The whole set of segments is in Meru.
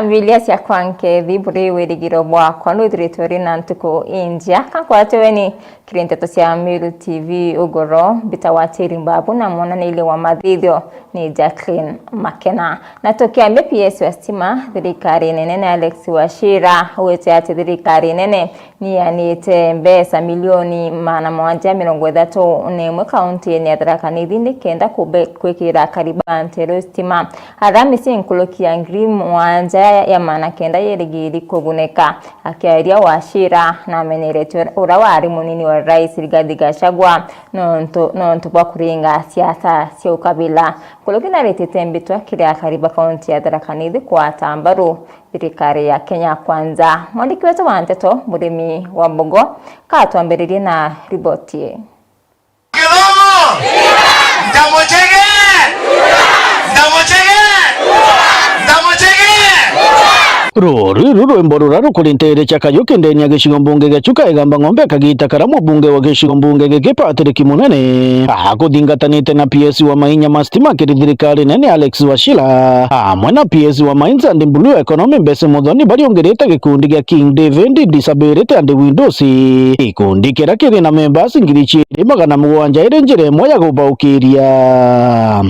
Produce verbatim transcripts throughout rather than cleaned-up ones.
Mbilia ciakwa nkethi, buri wirigiro bwakwa, nwithiritwe uri na ntuku injia. Kankwate weni kiri nteto cia Meru T V ugoro, Mbita wa Tiri Mbabu na mwonaniria wa mathithio ni Jacqueline Makena. Na tukiambia P S wa stima, thirikari nene ni Alex Wachira, ugite ati thirikari nene nianite mbeca milioni magana mugwanja mirongo ithatu na imwe kaunti ya Tharaka Nithi nikenda kube-, kwikira akari ba Nteru stima. Aramisi nkuruki ya ngiri mugwanja ya magana kenda yerigiri kuguneka. Akiaria Wachira namenyeretie ura wari munini wa rais Rigathi Gachagua nontu, nontu bwa kuringa siasa cia ukabila. Nkuruki naritite mbitwa kiri akari ba kaunti ya Tharaka Nithi kwata mbaru thirikari ya Kenya Kwanza. Mwandiki wetu wa nteto, Murimi wa Mbogo, katwambiririe na riboti ii. Kithomo! Ndamuchege! Ndamuchege! Ndamuchege! Ruru ruru rwimbo rura rukurinterecha Kariuki ndeni ya gicigo mbunge gia Chuka Igamba Ng'ombe, kagita kara mubunge wa gicigo mbunge giki Patrick Munene akuthingatanite na P S wa mainya ma stima kiri thirikari nene Alex Wachira, amwe na P S wa Mines and Blue Economy Mbese Muthoni bariungirite gikundi gia King David Disability and Widows, gikundi kiria kiri na members ngiri ciiri magana mugwanja iri njira imwe ya gubaukiria.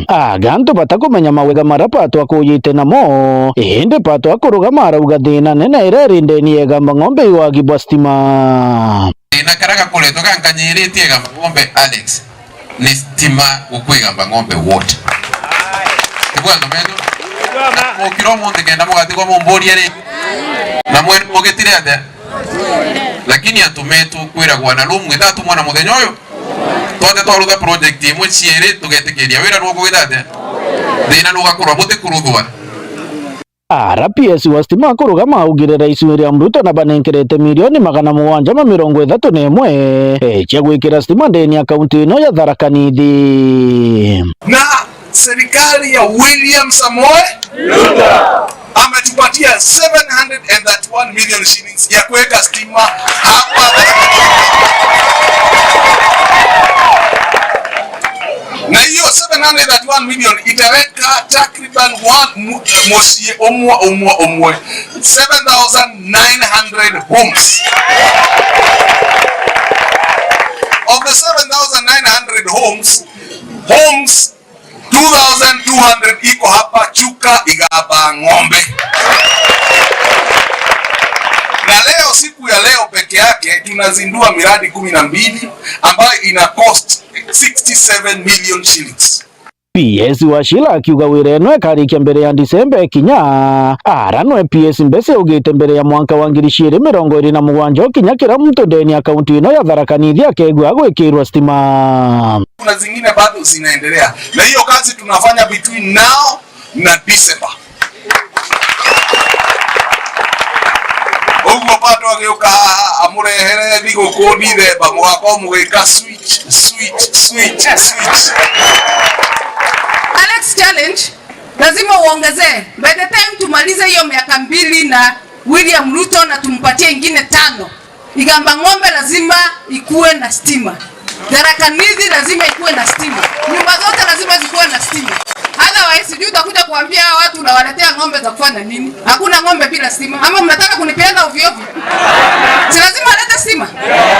Aga antu batakumenya mawega maria Pato akujite namo, indi Pato akurugama arauga thina nene iria iri ndeni ya Igamba Ng'ombe i wagi bwa stima. Thina karia gakoretwe gankanyiritie Igamba Ng'ombe, Alex, ni stima gukua Igamba Ng'ombe ward. Tiguo antu betu? Mukira umunthi kenda mugatigwa mumburia ringi. Na mwene mugitire atia? Lakini antu betu kwiragwa na rumu itatumwa na muthenya uyu. Twathe twarutha project imwe ciiri tugetikiria wira nukugita atia? Thina nugakurwa butikuruthwa. Ara P S wa stima akurugama augire Rais William Ruto nabanenkerete milioni magana mugwanja ma mirongo ithatu na imwe, eh, cia gwikira stima ndeni ya kaunti ino ya Tharaka Nithi. Na serikali ya William Samoei Ruto ametupatia seven hundred and thirty-one million shillings ya kuweka stima hapa Tharaka Nithi. Na hiyo seven hundred thirty-one million itaweka takriban one mu-, mucii umwe, umwe, umwe. Seven thousand nine hundred homes. Of the seven thousand nine hundred homes, homes two thousand two hundred iko hapa Chuka Igamba Ng'ombe. Na leo, siku ya leo peke yake, tunazindua miradi kumi na mbili ambayo ina cost sixty-seven million shillings. P S Wachira akiuga wira ino ikarikia mbere ya Disemba ikinya, ara nwe P S Mbese augite mbere ya mwanka wa ngiri ciiri mirongo iri na mugwanja ukinya, kira muntu ndeni ya kaunti ino ya Tharaka Nithi akegua agwikirwa stima. Kuna zingine bado zinaendelea. Na hiyo kazi tunafanya between now na December. Uguo Pato agiuka amurehere thiguku ndithemba, mugaka umugika switch, switch, switch, switch. Alex, challenge, lazima uongezee. By the time tumalize hiyo miaka mbili na William Ruto na tumpatie ingine tano, Igamba Ng'ombe lazima ikuwe na stima. Tharaka Nithi lazima ikuwe na stima. Nyumba zote lazima zikuwe na stima. Otherwise, sijui utakuja kuambia hawa watu unawaletea ng'ombe za kufanya nini? Hakuna ng'ombe bila stima. Ama mnataka kunipeana ovyo ovyo? Si lazima alete stima.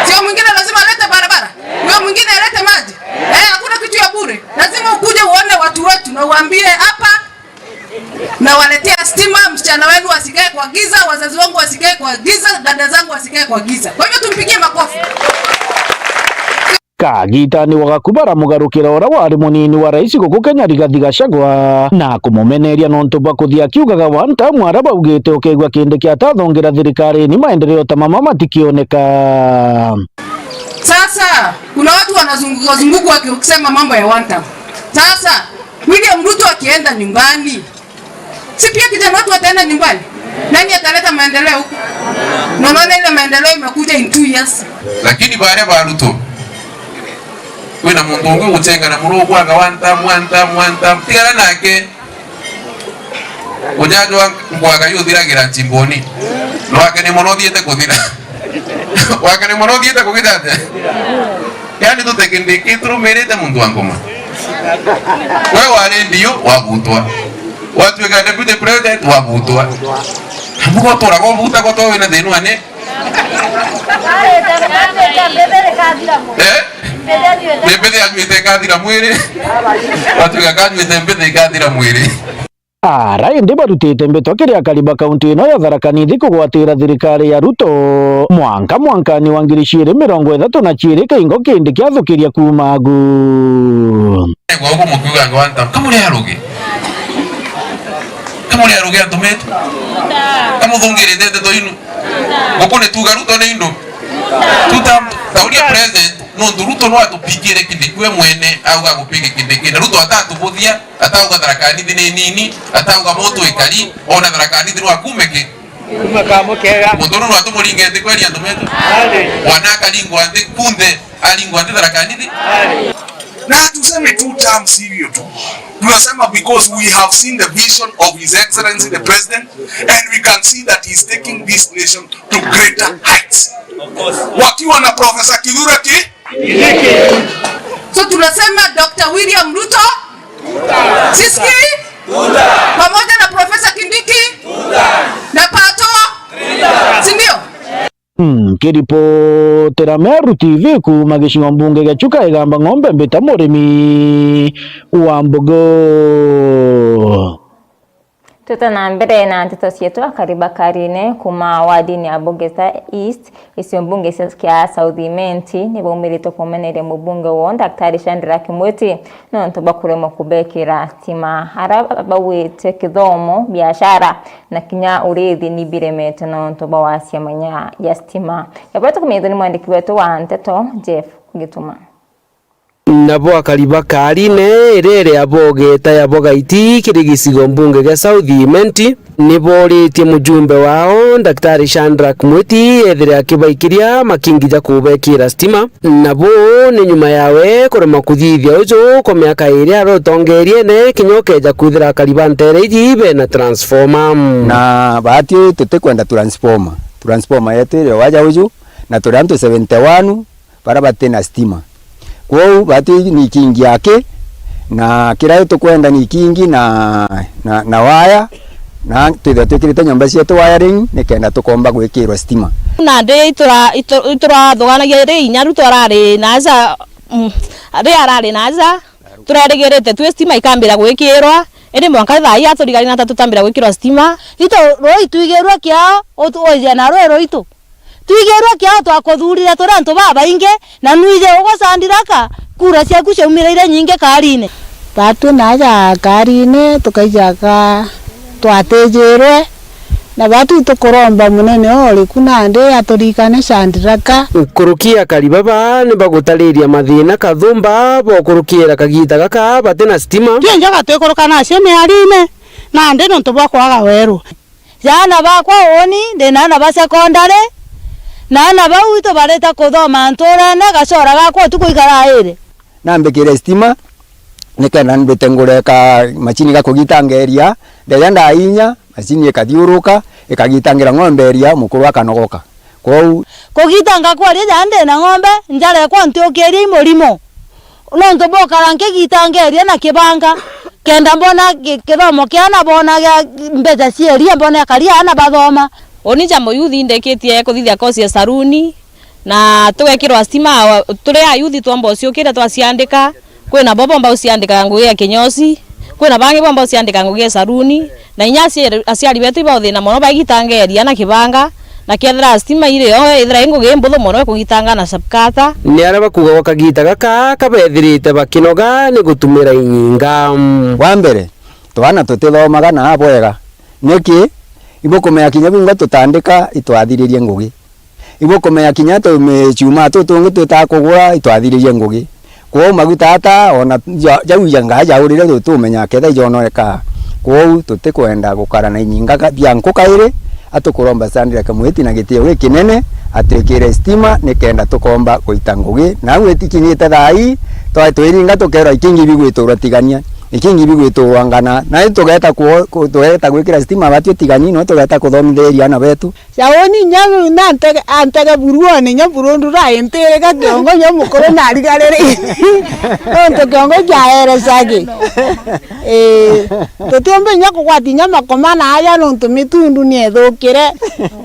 Sio mwingine lazima alete barabara. Huyo mwingine alete maji. Eh, hakuna kitu ya bure. Lazima ukuje uone watu wetu na uambie hapa nawaletea stima, msichana wenu asikae kwa giza, wazazi wangu wasikae kwa giza, dada zangu wasikae kwa giza. Kwa hivyo tumpigie makofi. Kagitani wa gaku baramugarukira uria wari munini wa rais guku Kenya, Rigathi Gachagua, na kumumeneria nontu bwa kuthia akiugaga one term, aria baugite ukegua kindi kia atathongera thirikari ni maendeleo ta mama matikioneka. Sasa kuna watu wanazunguka zunguka wakisema mambo ya one term. Sasa William Ruto akienda nyumbani, si pia kijana watu wataenda nyumbani? Nani ataleta maendeleo huku? Na unaona ile maendeleo imekuja in two years. Lakini baria ba Ruto, kwina muntu ungi guchenga na muru kwaga one term, one term, one term. Tigana nake. Ujajwa nkwaga yuthiragira chimboni. Nwake ni mono thiete kuthira. Wake ni mono thiete kugitete. Yani tutekindiki turumirite muntu wa ngoma. We wari ndio wagutwa. Watwika deputy president, wabutwa. Mbugo turaga ubutagwa to wina thina wane. Eh? Ni mbithi anyuite ikathira mwiri. Watwika kanyuite mbithi ikathira mwiri. Ara indi barutite mbitwa kiri akari ba kaunti ino ya Tharaka Nithi kugwatira thirikari ya Ruto mwanka mwankani wa ngiri ciiri mirongo ithatu na ciiri, kaingo kindi kiathukiria kuuma agu. Egwa ugu mukiuga ngo anta, kamuri arugi. Kamuri arugi antu metu. Kamuthungirite ndeto inu. Guku ni tuga Ruto ni indu. Tuta, tauria president, nontu Ruto no atupigire Kindiki we mwene, auga gupige Kindiki. Na Ruto atatubuthia, atauga Tharaka Nithi ni nini, atauga muntu ikari, ona Tharaka Nithi no akume ki. Kuma kamo kega. Muntu no atumuringe nthi kweli antu metu. Wana akaringwa nthi kunthe, aringwa nthi Tharaka Nithi. Na tuseme two terms hivyo tu. Tunasema because we have seen the vision of His Excellency the President, and we can see that he's taking this nation to greater heights. Wakiwa na Professor Kithure Ki-, so tunasema Doctor William Ruto, Siski, pamoja na Professor Kindiki, na Pato, si ndio? Nkiripotera Meru T V kuuma gicigo mbunge gia Chuka Igamba Ng'ombe, mbita murimi wa mbugu. Tuta na mbere na nteto cietu, akari ba Karine kuuma wadini ya Bugeta East, gicigo mbunge cia, kia South Imenti, ni baumiritwe kumeneria mubunge woo, Daktari Shadrack Mwiti, nontu bwa kuremwa kubekira stima. Ara bauite kithomo, biashara, na kinya urithi ni biremete nontu bwa wasia manya ya stima. Yabwete kumenyithua ni mwandiki wetu wa nteto, Jeff Gituma. Nabo akari ba Karine, iria iri ya Bogeta ya Bogaiti, kiri gicigo mbunge gia South Imenti, ni booritie mujumbe wao, Daktari Shadrack Mwiti, ethire akibaikiria makingi ja kubekira stima. Na buu ni nyuma yawe kurema kuthithia uju kwa miaka iiri ari utongeriene, kinya ukeeja kwithira akari ba nteere iji bena transformer. Na baati tutikwenda transformer. Transformer yetu iri o waja uju, na turi antu seventy one baria bati na stima. Kwou baati ni ikingi aki, na kiria tukwenda ni ikingi na, na, na waya, na twithirwa twikirite nyomba cietu wiring nikenda tukomba gwikirwa stima. Nandi itura-, itu-, iturathuganagia ri inya Ruto arari na aja, mm, ri arari na aja, turerigirite twi stima ikambira gwikirwa, indi mwanka thaa ii aturigari na ta tutambira gwikirwa stima. Ritu rui twigirwe kiao, utu-, uija na rui ruitu. Twigirwe kiao twakuthurire turi antu babaingi, na nwiji ugwe Sandiraka, kura ciaku ciaumire iri nyingi Karine. Baatwi na aja Karine, tukaijaga twatijirwe, na baatwi tukuromba munene o uriku nandi aturikane Sandiraka. Nkuruki akari baba ni bagutariria mathiina kathumba bokurukira kagiita gaka bati na stima. Twi njoga twikuruka nacio miarine, nandi nontu bwa kwaga weru. Jaana bakwa uuni, ndi na aana ba secondary, na aana bau itu barita kuthoma ntuurene, gacora gakwa utuku igaraire. Nambikire stima, nikenda mbite ngure ka macini ga kugitanga iria, ndeja ndainya, macini ikathiuruka, ikagitangira ng'ombe iria, mukuru akanogoka. Kwou. Kugitanga kwaria ja ndi na ng'ombe, njara ekwa ntiukirie i murimo. Nontu bokara nkigitangeria na kibanga, kenda mbona ki-, kithomo kia aana, bona gia mbeca cia iria, mbona akari aana bathoma. Uni ja muyuthi ndekitie kuthithia kosi ya saruni, na tugekirwa stima, wa-, turi ayuthi twomba uciukira twaciandika. Kwina bo bomba uciandikaga ngugi ya kinyosi, kwina bangi bomba uciandikaga ngugi ya saruni, na inya aciari, aciari betu iba uthina mono bagitangeria na kibanga, na kethira stima iri yo, ithira i ngugi imbuthu mono ikugitanga na sapkata. Ni aria bakuuga gwa kagiita gaka kabethirite bakinoga ni gutumira inyinga. Wa mbere, twana tutithomaga na bwega. Niki? Ibukumenya kinya bwingwa tutandika itwathiririe ngugi. Ibukumenya kinya tumichuma tu tungi twitaga kugura itwathiririe ngugi. Kwou maguta ata ona ja-, jau ja ngaa jaurire tutumenya ketha ijonoreka. Kwou tutikwenda gukara na inyinga ka-, bia nku kairi, atukuromba Sandra Kamwiti na gitio gikinene atwikire stima nikenda tukomba guita ngugi. Na au itikinyite thaa ii, twa-, twiringa tukerwa ikingi bigwiturwa tigania. Ikingi bigwitungana, na tugeeta ku-, ku-, tugeeta gwikira stima batwi tigani, no tugeeta kuthomitheria aana betu. Shaoni inya antege, antege buruone, inya burundu raintiriga kiongo, inya mukuru narigariri. Nontu kiongo kiaeresagi. Ii, tutiumba inya kugwata inya makoma na aja, nontu mitundu ni ithukire.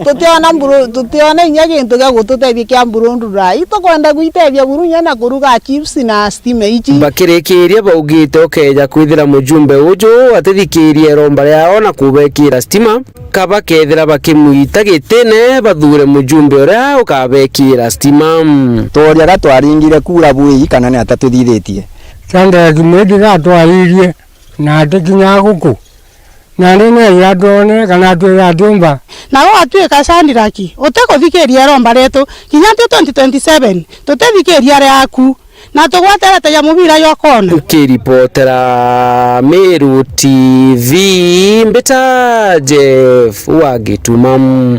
Tutiona mburu-, tutiona inya gintu gia gututethia kia mburundu rai. Itukwenda gwitethia buru inya na kuruga chips na stima ici. Bakirikiria baugite ukeeja kwithira mujumbe uju atithikirie iromba riao na kubekira stima, kaba kethira bakimwita gitine bathure mujumbe uria ukabekira stima. Tworia ga twaringire kura bwii kana ni ata tuthithitie? Sandra Kimwiti ga twaririe na atikinyaa guku. Na ni neeja twone kana twithira atiumba. Na gwatuika Shandiraki, utikuthikiria iromba rietu, kinya nti twenty twenty-seven, tutithikiria riaku, na tugweterete ja mubira jwa kona. Nkiripotera Meru T V, mbita Jeff wa Gituma.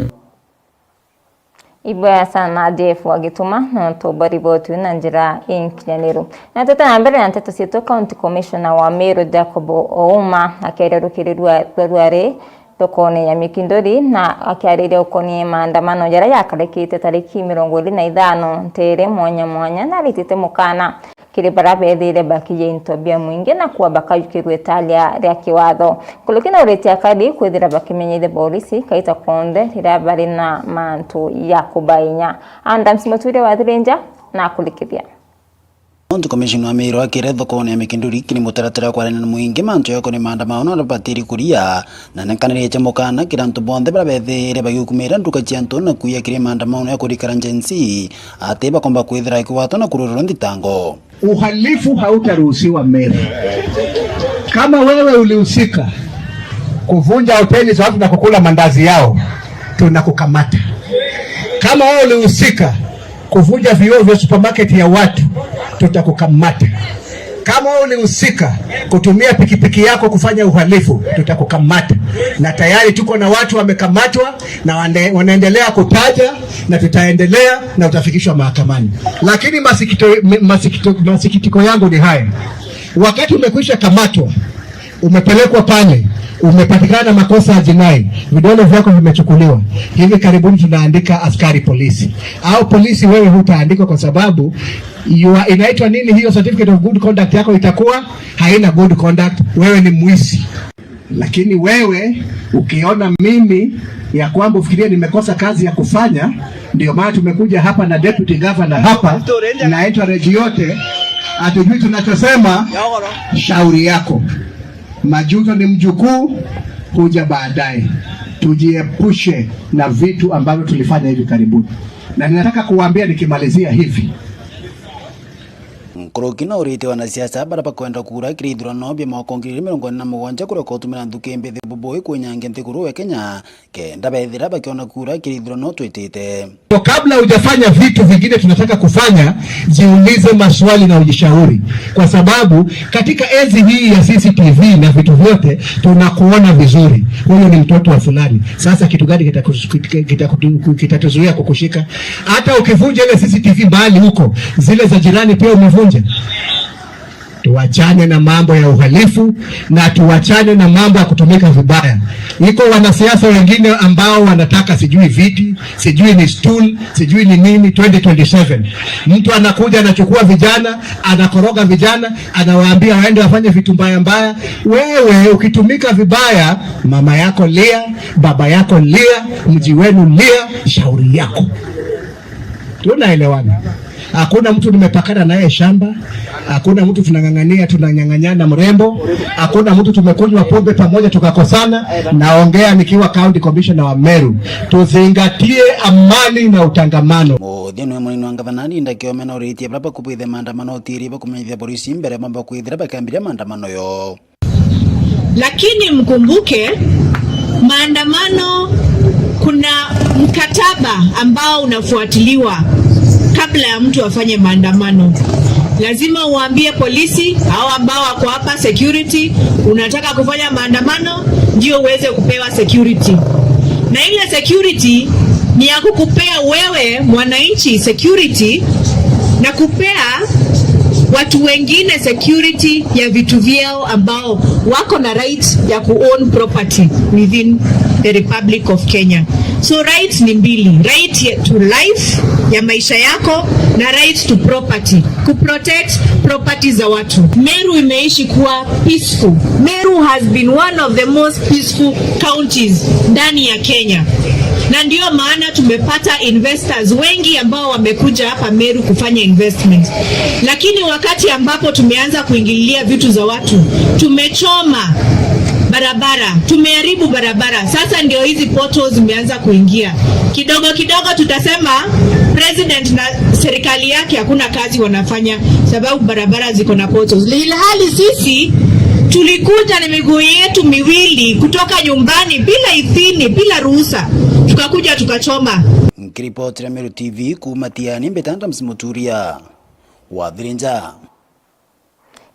Ibwega sana Jeff wa Gituma, nontu bwa riboti na njira inkinyaniru. Na twite na mbere na nteto cietu, County Commissioner wa Meru Jacob Ouma akiaria rukiri rwa, rwa rwari thokone ya Mikinduri, na akiariria ukonie maandamano jaria jakarikite tariki mirongo iri na ithano ntere mwanya mwanya, na aritite mukana kiri baria beethire bakiiya into bia mwingi na kuwa bakajukirua italia ria kiwatho. Nkuruki na uritie akari kwithira bakimenyithia borisi kaita konthe riria bari na mantu ya kubainya. Adams Mutwire wa Thirinja na akurikithia. County Commissioner wa Meru akire thokone ya Mikinduri kiri mutaratara wa kwarania na mwingi mantu yakoni maandamano na batiri kuria, na nenkaniritie mukana kiri antu bonthe baria beethire bagiukumira nduka cia antu na kuiya kiri maandamano ya kurikara Gen Z, ati bakomba kwithira akiwatwa na kururwa nthitango. Uhalifu hautaruhusiwa Meru. Kama wewe ulihusika kuvunja hoteli za watu na kukula mandazi yao, tunakukamata. Kama wewe ulihusika kuvunja vioo vya supermarket ya watu, tutakukamata. Kama wewe ulihusika kutumia pikipiki yako kufanya uhalifu, tutakukamata. Na tayari tuko na watu wamekamatwa na wande-, wanaendelea kutaja na tutaendelea na utafikishwa mahakamani. Lakini masikito-, masikito-, masikitiko yangu ni haya. Wakati umekwisha kamatwa, umepelekwa pale, umepatikana makosa ya jinai, vidole vyako vimechukuliwa, hivi karibuni tunaandika askari polisi. Au polisi wewe hutaandikwa kwa sababu you are, inaitwa nini hiyo certificate of good conduct yako itakuwa haina good conduct, wewe ni mwizi. Lakini wewe ukiona mimi ya kwamba ufikirie nimekosa kazi ya kufanya, ndio maana tumekuja hapa na deputy governor hapa na entourage yote, hatujui tunachosema. Shauri yako. Majuto ni mjukuu, kuja baadaye. Tujiepushe na vitu ambavyo tulifanya hivi karibuni. Na ninataka kuwaambia nikimalizia hivi. Nkuruki na uritie wanasiasa baria bakwenda kura kiri ithurano bia mwaka wa ngiri igiri mirongo iri na mugwanja kuria kutumira nthuki mbithi bubui kwinyangia nthiguru ya Kenya kenda bethira bakiona kura kiri ithurano twitite. So kabla hujafanya vitu vingine tunataka kufanya, jiulize maswali na ujishauri, kwa sababu katika enzi hii ya C C T V na vitu vyote tunakuona vizuri, huyu ni mtoto wa fulani. Sasa kitu gani kitakuzu-, kita-, kitatuzuia kukushika? Hata ukivunja ile C C T V mahali huko, zile za jirani pia umevunja. Tuachane na mambo ya uhalifu na tuachane na mambo ya kutumika vibaya. Iko wanasiasa wengine ambao wanataka sijui viti, sijui ni stool, sijui ni nini twenty twenty-seven. Mtu anakuja anachukua vijana, anakoroga vijana, anawaambia waende wafanye vitu mbaya mbaya. Wewe ukitumika vibaya, mama yako lia, baba yako lia, mji wenu lia, shauri yako. Tunaelewana. Hakuna mtu nimepakana naye shamba, hakuna mtu tunang'ang'ania, tunanyang'anyana mrembo, hakuna mtu tumekunywa pombe pamoja tukakosana. Naongea nikiwa county commissioner wa Meru. Tuzingatie amani na utangamano. Muthiani wa munini wa ngavana Ndindi Kiome na uritie baria bakubwithia maandamano utiiri bakumenyithia polisi mbere bamba kwithira bakiambiria maandamano yo. Lakini mkumbuke, maandamano, kuna mkataba ambao unafuatiliwa kabla ya mtu afanye maandamano. Lazima uambie polisi, hao ambao wako hapa, security, unataka kufanya maandamano, ndio uweze kupewa security. Na ile security ni ya kukupea wewe mwananchi security na kupea watu wengine security ya vitu vyao ambao wako na right ya ku own property within the Republic of Kenya. So rights ni mbili, right ya, to life, ya maisha yako, na right to property, ku protect property za watu. Meru imeishi kuwa peaceful. Meru has been one of the most peaceful counties ndani ya Kenya, na ndio maana tumepata investors wengi ambao wamekuja hapa Meru kufanya investment. Lakini wakati ambapo tumeanza kuingililia vitu za watu, tumechoma barabara, tumeharibu barabara. Sasa ndio hizi potholes zimeanza kuingia. Kidogo kidogo tutasema president na serikali yake hakuna kazi wanafanya, sababu barabara ziko na potholes. Ilhali sisi tulikuja na miguu yetu miwili kutoka nyumbani bila idhini, bila ruhusa, tukakuja tukachoma. Nkiripotera Meru T V kuuma Tiani, mbita Adams Muturia wa Thirinja.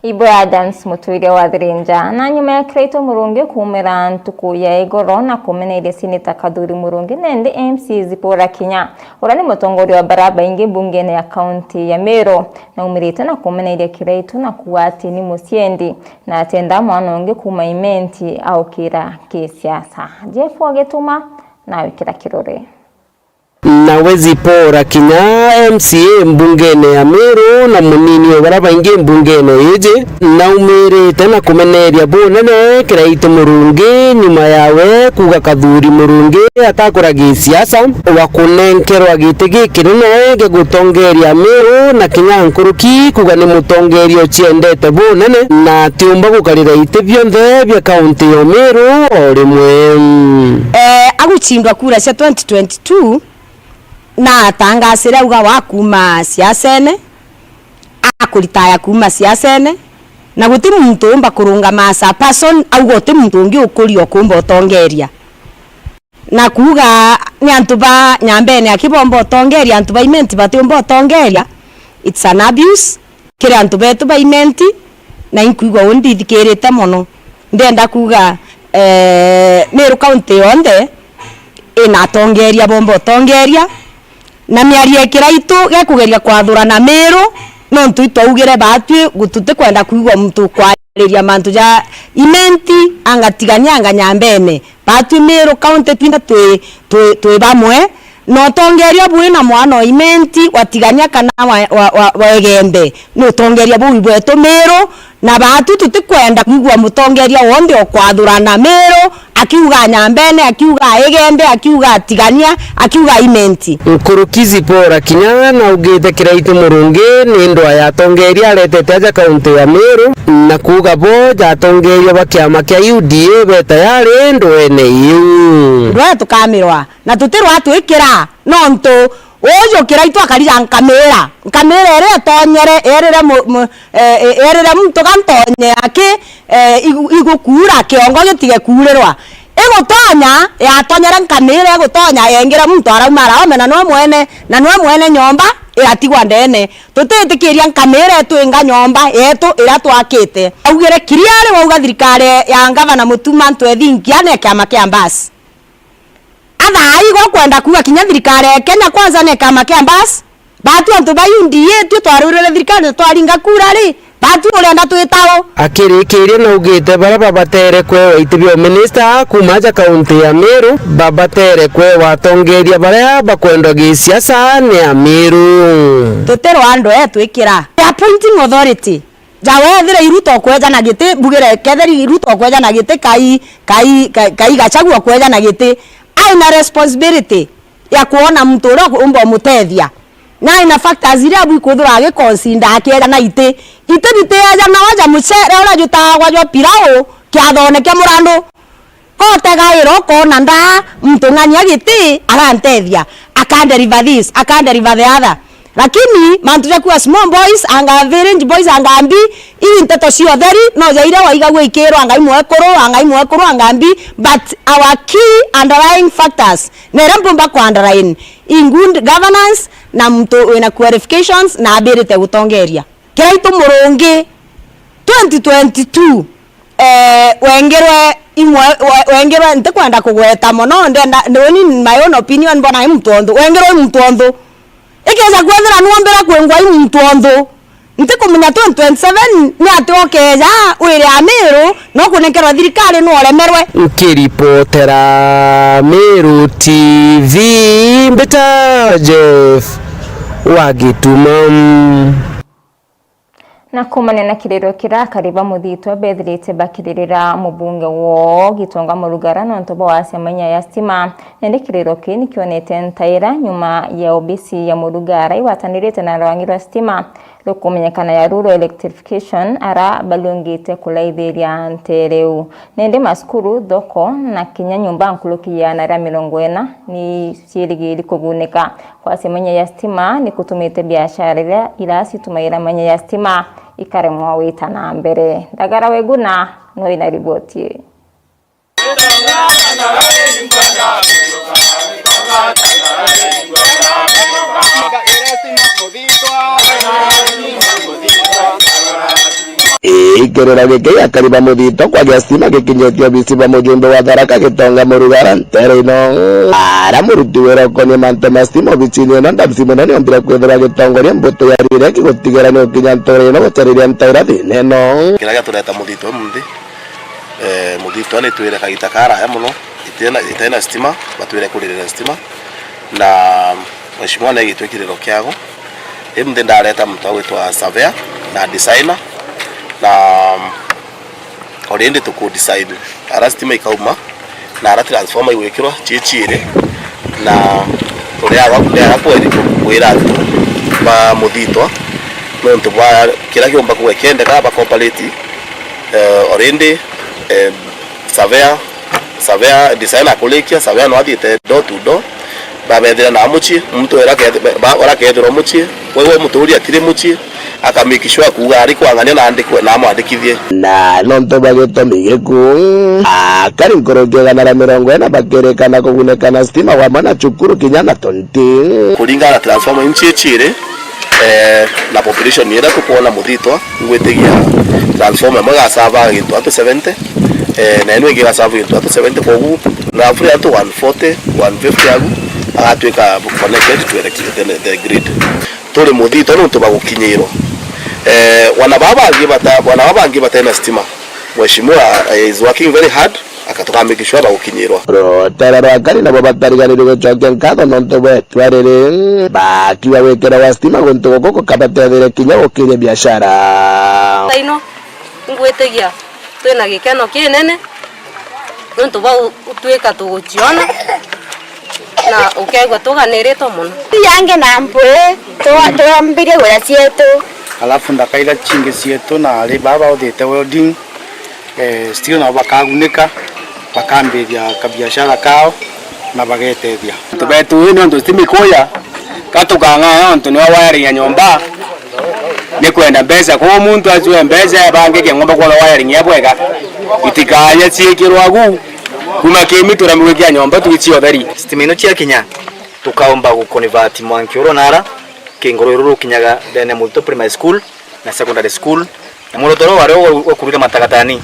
Ibwe Adams Muturia wa Thirinja. Na nyuma ya Kiraitu Murungi kuumira ntuku ya igoro na kumeneria Seneta Kathuri Murungi, nende M C A Zipporah Kinya, uria ni mutongoria wa baria baingi mbungene ya kaunti ya Meru, naumirite na kumeneria Kiraitu na kuuga ati ni muciendi, na atienda mwana ungi kuuma Imenti aukira kisiasa. Jeff Wagituma na wikira kirore. Nawe Zipporah Kinya, M C A mbungene ya Meru na munini o baria baingi mbungene iji, naumirite na kumeneria bunene Kiraitu Murungi nyuma yawe kuuga Kathuri Murungi atakura gisiasa wa kunenkerwa giti gikinene gia gutongeria Meru, na Kinya nkuruki kuuga ni mutongeria uciendete bunene na atiumba gukarira iti bionthe bia kaunti ya Meru o rimwe. Eh, agucindwa kura cia twenty twenty-two, na atangasire auga wa kuuma siasene, akuritaya kuuma siasene, na guti muntu umba kurungama as a person auga uti muntu ungi ukuria ukumba utongeria. Na kuuga ni antu ba Nyambene aki bomba utongeria, antu ba Imenti batiumba utongeria, it's an abuse kiri antu betu ba Imenti, na inkwigua uu ndithikirite mono. Ndenda kuuga, eh, Meru County yonthe ina atongeria bomba utongeria, na miario ya Kiraitu gekugeria kwathurana Meru, nontu itwaugire baatwi gu-, tutikwenda kwigua muntu kwariria mantu ja Imenti, anga Tigania, anga Nyambene. Baatwi Meru County twinthe twi, twi, twi bamwe, na utongeria bui na mwana o Imenti wa Tigania kana wa, wa, wa, wa Igembe, ni utongeria buu bwetu Meru, na baatwi tutikwenda kwigua mutongeria wonthe o kwathurana Meru, akiuga Nyambene, akiuga Igembe, akiuga Tigania, akiuga Imenti. Nkuruki Zipporah Kinya naugite Kiraitu Murungi ni ndwaa ya atongeria aretete aja kaunti ya Meru, na kuuga bo ja atongeria ba kiama kia U D A be tayari ndwene iu. Ndwaa tukamirwa, na tutirwa twikira, nontu uju Kiraitu akarija nkamira, nkamira iria itonyere, erire mu-, mu-, eh, eh, erire muntu ga ntonye aki, eh, igu-, igukuura, kiongo gitige kuurirwa. Igutonya, yatonyere nkamira igutonya, yengire muntu arauma araome, na nwe mwene, na nwe mwene nyomba iratigwa ndene. Tutitikiria nkamira itwinga nyomba yetu iria twakite. Augire clearly wauga thirikari ya ngavana Mutuma M'Ethingia ni kiama kia mbasi. Athaa igo kwenda kuuga kinya thirikari ya Kenya Kwanza ni kiama kia mbasi. Baatwi antu ba U D A twi twarwirire thirikari na twaringa kura ri, baatwi urenda twita u? Akirikiria naugite baria babatere kwewa iti bia uminista kuuma aja kaunti ya Meru, babatere kwewa atongeria baria bakwendwa gisiasa ni Ameru. Tutirwa andu etwikira. The appointing authority. Ja wethire i Ruto kweja na giti, mbugire kethira i Ruto kweja na giti, kai, kai, kai, kai Gachagua kweja na giti, aina responsibility ya kwona muntu uria umba umutethia. Na aina factors iria bwikwithirwa agiconsider akieja na iti. Iti bitiejanawa ja mucere uria jutagwa jwa pilau kiathone kia murandu. Kotegaira ukoona ndaa, muntu ng'ania giti arantethia, akanderiva this, akanderiva the other. Lakini mantu ja kuuga small boys anga village boys anga mbi, ii nteto cia utheri, no ja iria waigagua ikirwa anga i mwekuru, anga i mwekuru, anga mbi, but our key underlying factors, na iria mpumba ku underline, in good governance, na muntu wina qualifications, na abirite gutongeria. Kiraitu Murungi, twenty twenty-two, eh, wengirwe imwe, we-, wengirwe, ntikwenda kugweta mono, ndenda, ni uni in my own opinion, mbona i muntu onthu, wengirwe i muntu onthu. Ikeja kwethira nwombire kwingwa i muntu onthu, Ntikumenya twenty twenty-seven ni ati ukeeja wire Amiru no kunekerwa thirikari nu uremerwe. Nkiripotera Meru T V, mbita Jeff wa Gituma. Na kuumania na kiriro kiria akari ba Muthitwa bethirite bakiririra mubunge woo Gitonga Murugara nontu bwa wasia mainya ya stima. Nandi kiriro kii nikionete ntaira nyuma ya obisi ya Murugara igwatanirite na rwangi rwa stima rukumenyekana ya Rural Electrification, ara bariungite kuraithiria nteere iu. Nandi masukuru, thoko na kinya nyomba nkuruki ya igana ria mirongo ina ni ciirigiri kugunika. Kwasia mainya ya stima ni kutumite biashara iria iracitumaira mainya ya stima ikaremwa gwita na mbere. Ndagara Weguna no ina riboti ii. Ii, kiriro giki gia akari ba Muthitwa kwagia stima gikinyite obisi bwa mujumbe wa Tharaka Gitonga Murugara nteere ino. Ara muruti wira ukonie mantu ma stima obisini ino, Ndamsi Muno, niombire kwithirwa agitongoria mbutu ya rireki gutigira ni ukinya ntuura ino gucariria ntaira thiina ino. Kiria giatureta Muthitwa umunthi, eh, Muthitwa ni twire kagita karaya muno itena, itena stima, batwire kuririra stima, na Mheshimiwa ni agitwe kiriro kiago. Imunthi ndareta muntu agwitwa surveyor na designer, na already tuku design ara stima ikauma, na ara transformer igwikirwa cii ciiri, na turiaga, turiaga kweri-, kwira antu ba Muthitwa nontu bwa kiria kiumba kugwe kiendeka ba cooperate, eh, already, eh, surveyor, surveyor, designer akurikia, surveyor no athiite door to door, babethira na mucii, muntu ura aketh-, ba-, ura akethirwa mucii, we, we muturia atiri mucii, aka make sure kuuga ari kwang'ania na andikwe, na amwandikithie. Na nontu bwa gitumi giku, akari nkuruki igana ria mirongo ina bakirikana kugunika na stima wamwe na cukuru kinya na tonti. Kuringana na transformer inchi iciri, eh, na population iria tukwona Muthitwa, ngwitigia transformer imwe igasava gintu up to seventy, eh, na ino ingi igasava gintu up to seventy, kogu roughly antu one forty, one fifty agu agatwika connected to elec-, the, the grid. Turi Muthitwa nontu bwa gukinyirwa. Eh, wana baba bangi bata-, wana baba bangi batena stima. Mheshimiwa, eh, is working very hard, aka tuka make sure bagukinyirwa. Rutera rwa akari nabo batariganirue gucokia nkatho nontu bwa itua riri, bakiuga gwikirwa gwa stima guntu guku gukabatethire kinya gukiria biashara. Thaino, ngwitigia twina gikeno kinene nontu bwa u-, utwika tuguciona na ukegua tuganiritwe mono. Yangi na mpwi, twa-, twambirie gwira cietu. Alafu ndaka ira cingi cietu na ari baba uthite welding, eh, still nao bakagunika, bakambiria kabiashara kao na bagetethia. Antu betu ii nontu stima ikuya, ka tukang'ang'a nontu niwe wiring ya nyomba, ni kwenda mbeca. Kwou muntu acue mbeca, ebange kiang'omba kwona wiring ya bwega, itikanye ciikirwa agu, kuma kimitura migwikia nyomba twici utheri. Stima ino ciakinya, tukaumba guconvert mwanki uru nara, kinguru ruru rukinyaga ndene ya Muthitwa Primary School na Secondary School, na mworoto uria wari wa, wa kurira matagatani,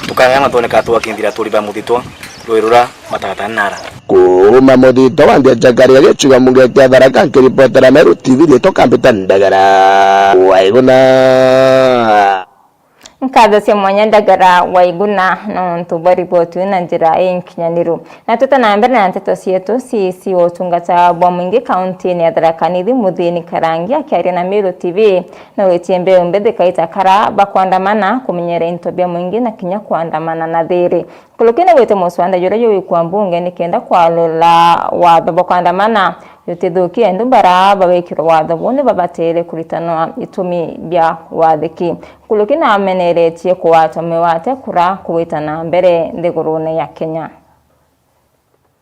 tukang'ang'ana twone kana twakinthira aturi ba Muthitwa rwirura matagatani nara. Kuuma Muthitwa wa Ndia Chakari agicigo mbunge kia Tharaka, nkiripotera Meru T V, riitwa Kambita Ndagara Waiguna. Nkatho cia mwanya Ndagara Waiguna nontu bwa riboti iu na njira inkinyaniru. Na twita na mbere na nteto cietu, C E C wa utungata bwa mwingi kauntiini ya Tharaka Nithi, Muthini Karangi, akiaria na Meru T V, nauritie mbeu mbithi kaita kara bakwandamana kumenyera into bia mwingi na kinya kwandamana na thiri. Nkuruki ni gwite muswanda juria jugwikwa mbunge nikenda kwarura watho bwa kwandamana jutithukie, indu bara bawikirwe watho buu ni babatire kuritanwa itumi bia wathiki. Nkuruki nameneretie kugwatwa migwate kura kugwita na mbere nthigurune ya Kenya.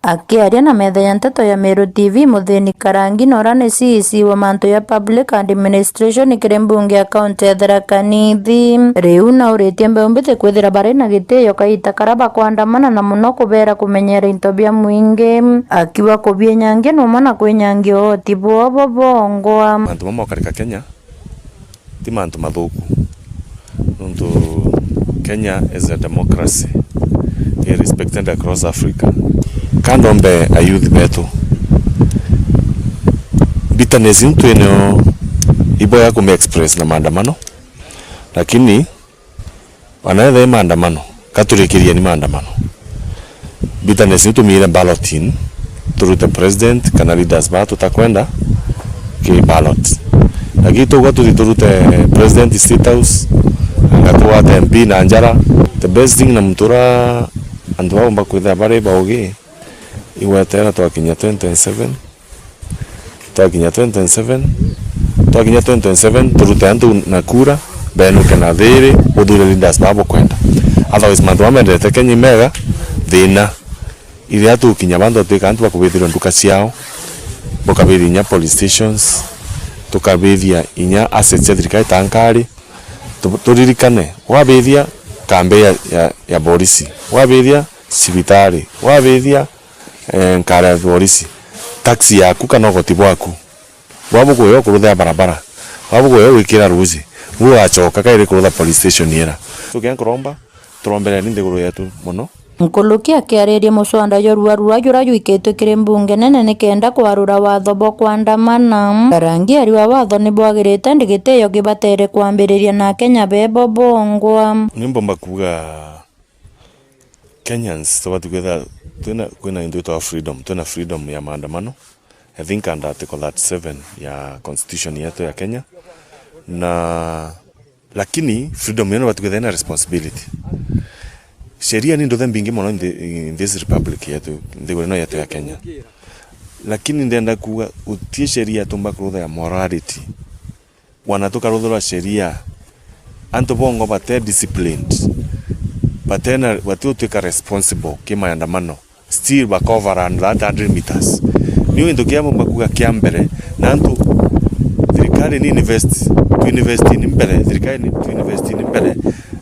Akiaria na metha ya nteto ya Meru T V, Muthini Karangi, na uria ni C E C wa mantu ya Public Administration kiri mbunge ya kaunti ya Tharaka Nithi, riu nauritie mbeu mbithi kwithira bari na gitio kaita kara bakwandamana, na muno kubera kumenyera into bia mwingi, akiuga kubienyangia numwe na kwinyangia uoti bwoo bongwa. Mantu mamwe ukarika Kenya, ti mantu mathuku, nontu Kenya is a democracy, i respected across Africa. Ka ndombe ayouth betu, bitterness iu twinayo Iboya kumi express na maandamano, lakini anaetha i maandamano, katurikirieni maandamano. Bitterness iu tumiire balloting, turute president kana leaders ba tutakwenda ki ballot. Lakini tugwa tuthi turute president State House, anga tugwate M P na njara. The best thing na muntu ura antu baumba kwithira bari baugi, igwetera twakinya twenty twenty-seven, twakinya twenty twenty-seven, twakinya twenty twenty-seven, turute antu na kura, benuke na thiri, uthure leaders baa bukwenda. Otherwise, mantu mamendete Kenya imega, thina. Iria tukinya bantu batwika antu bakubithirwa nduka ciao, bukabithia inya police stations, tukabithia inya assets cia thirikari ta nkari. Tu-, turirikane, wabithia kambi ya, ya, ya borisi, wabithia cibitari, wabithia eh, nkara ya borisi, taxi yaku kana ugoti bwaku, bwa bukuya ukuruthira barabara, bwa bukuya gwikira ruuji, bu ugacoka kairi kurutha police station ira. Tukia nkuromba, turombereni nthiguru yetu mono. Nkuluki akiariria mucwanda jwa ruarua juria jwikitwe kiri mbunge nene nikenda kwarura watho bwa kwandamana. Karangi ariuga watho ni bwagirite, ndigiti iyo gibatere kwambiriria na Akenya bebo bongwa. Ni mbomba kuuga Kenyans tubati kwithira twina, kwina into itwa freedom, twina freedom ya maandamano, I think under article thirty-seven ya constitution yetu ya Kenya, na lakini freedom yetu bati kwithira na responsibility. Sheria ni nduthe mbingi mono in, the, in this republic yetu, nthiguru ino yetu ya Kenya, lakini ndenda kuuga utie sheria tumba kurutha ya morality. Wana tukaruthirwa sheria, antu bongwa bate disciplined, batena, batiutwika responsible ki maandamano, still baka overrun that hundred meters. Niu gintu kia mbomba kuuga kia mbere, na antu, thirikari ni invest, tu invest ni mbere, thirikari ni tu invest ni mbere,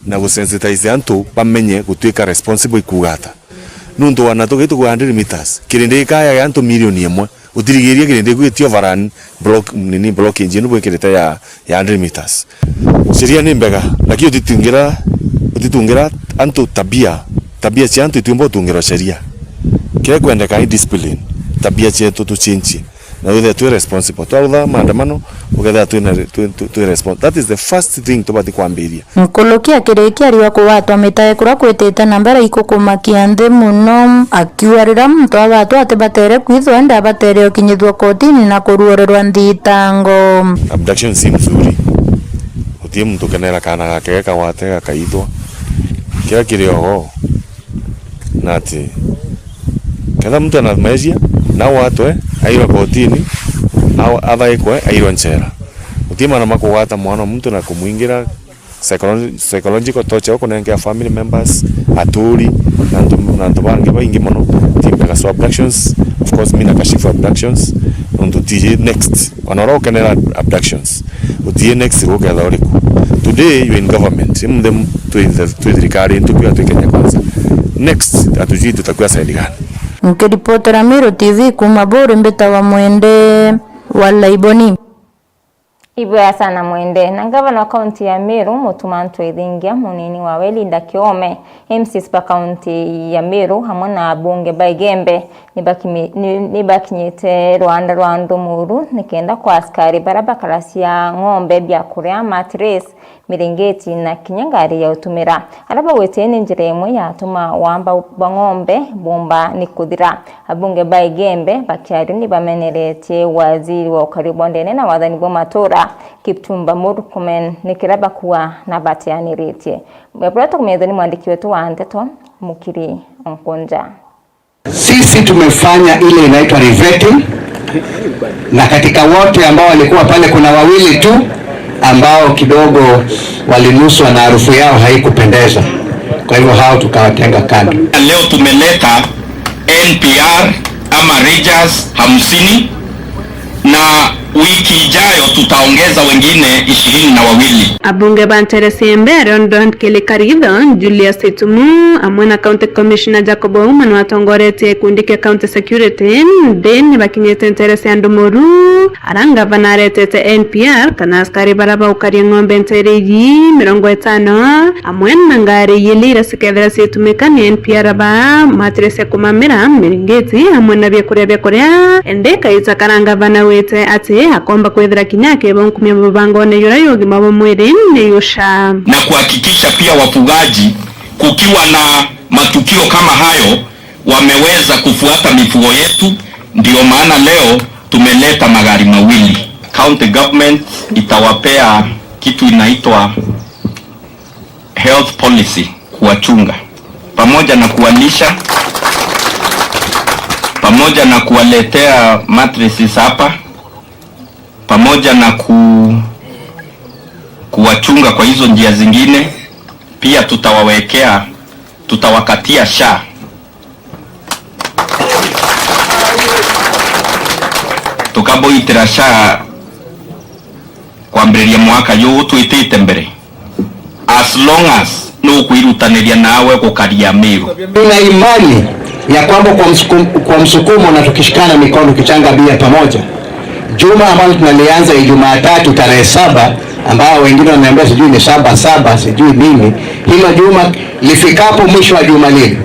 na gusensitize antu bamenye gutwika responsible ikuuga ata. Nuntu wana tugitu kwa hundred meters, kirindi ikaya ya antu milioni imwe. Utirigiria kirindi iku giti overrun block, nini, blockage ino bwikirite ya, ya hundred meters. Sheria ni mbega, lakini utitungira, utitungira antu tabia, tabia cia antu itiumba utungirwa sheria. Kiria kwendeka ni discipline, tabia cietu tuchinchie, na withire twi responsible. Twarutha maandamano, ukethira twina, twi, twi, twi responsible. That is the first thing tubati kwambiria. Nkuluki akirikia ariuga kugwatwa mitae kuria kwitite na mbere ikukumakia nthi mono, akiuga riria muntu agwatwa atibatere kwithwa, indi abatere ukinyithua kotini na kuruorerwa nthitango. Abduction si mzuri. Utie muntu ukenera kaana gake gekagwate gakaithwa. Kiria kiri ogo na ati, ketha muntu ena meria, na agwatwe, airwe kotini, a-, athaikwe, airwe nchera. Utie maana ma kugwata mwana wa muntu na kumwingira psycholo-, psychological torture, ukunenkea family members, aturi, na antu, na antu bangi baingi mono. Ti mbega. So abductions, of course, mi na kashifu abductions, nontu ti next. Wana uria ukenera abductions, utie next ruketha uriku. Today you are in government, imunthe twi, twi thirikari, ntukwia twi Kenya Kwanza. Next, atujui tutakwia side gani? Nkiripotera Meru T V kuuma Buri, mbitawa Mwende wa Laiboni. Ibwega sana Mwende. Na ngavana wa kaunti ya Meru, Mutuma M'Ethingia, munini wawe Linda Kiome, M C S ba kaunti ya Meru, hamwe na abunge ba Igembe, nibakimi-, ni-, nibakinyite rwanda rwa Ndumuru nikenda kwa askari baria bakaracia ng'ombe biakuria, mattress, miringiti na kinya ngari ya utumira. Aria bagwite ni njira imwe yatuma wamba bwa ng'ombe bumba ni kuthira. Abunge ba Igembe bakiaria nibameneretie waziri wa ukari bwa ndene na wathani bwa matura, Kipchumba Murkomen, ni kiria bakua na bateaniritie. Buria tukumethwa ni mwandiki wetu wa nteto, Mukiri Onkonja. Sisi tumefanya ile inaitwa revetting, na katika wote ambao walikuwa pale, kuna wawili tu ambao kidogo walinuswa na harufu yao haikupendeza. Kwa hivyo hao tukawatenga kando. Leo tumeleta N P R ama Rangers hamsini, na wiki ijayo tutaongeza wengine ishirini na wawili. Abunge ba nteere cia Embu, London Kili Karitho, Julius Itumu, amwe na County Commissioner Jacob Ouma niwe atongoretie gikundi kia County Security, nthi nibakinyite nteere cia Ndumuru, aria ngavana aretete N P R, kana askari baria baukaria ng'ombe nteere iji mirongo itano, amwe na ngari ili iria cikethira ciitumika ni N P R ba matire cia kumamira, miringiti, amwe na biakuria bia kuria. Indi Kaita Karangavana wite ati akomba kwithira kinya akibonkumia mubangone jura ya ugima bwa mwiri ni SHA. Na kuhakikisha pia wafugaji, kukiwa na matukio kama hayo, wameweza kufuata mifugo yetu, ndio maana leo tumeleta magari mawili. County government itawapea kitu inaitwa health policy, kuwachunga, pamoja na kuwalisha, pamoja na kuwaletea mattresses hapa, pamoja na ku-, kuwachunga kwa hizo njia zingine. Pia tutawawekea, tutawakatia SHA. Tukaboitira SHA kwambiriria mwaka juu twitite mbere, as long as nukwirutaniria nawe gukaria Miru. Nina imani ya kwamba kwa msukum-, kwa msukumo na tukishikana mikono, tukichanga bia pamoja, juma ambalo tunalianza hii Jumatatu tarehe saba, ambao wengine wananiambia sijui ni saba saba, sijui nini, hilo juma lifikapo mwisho wa juma lile,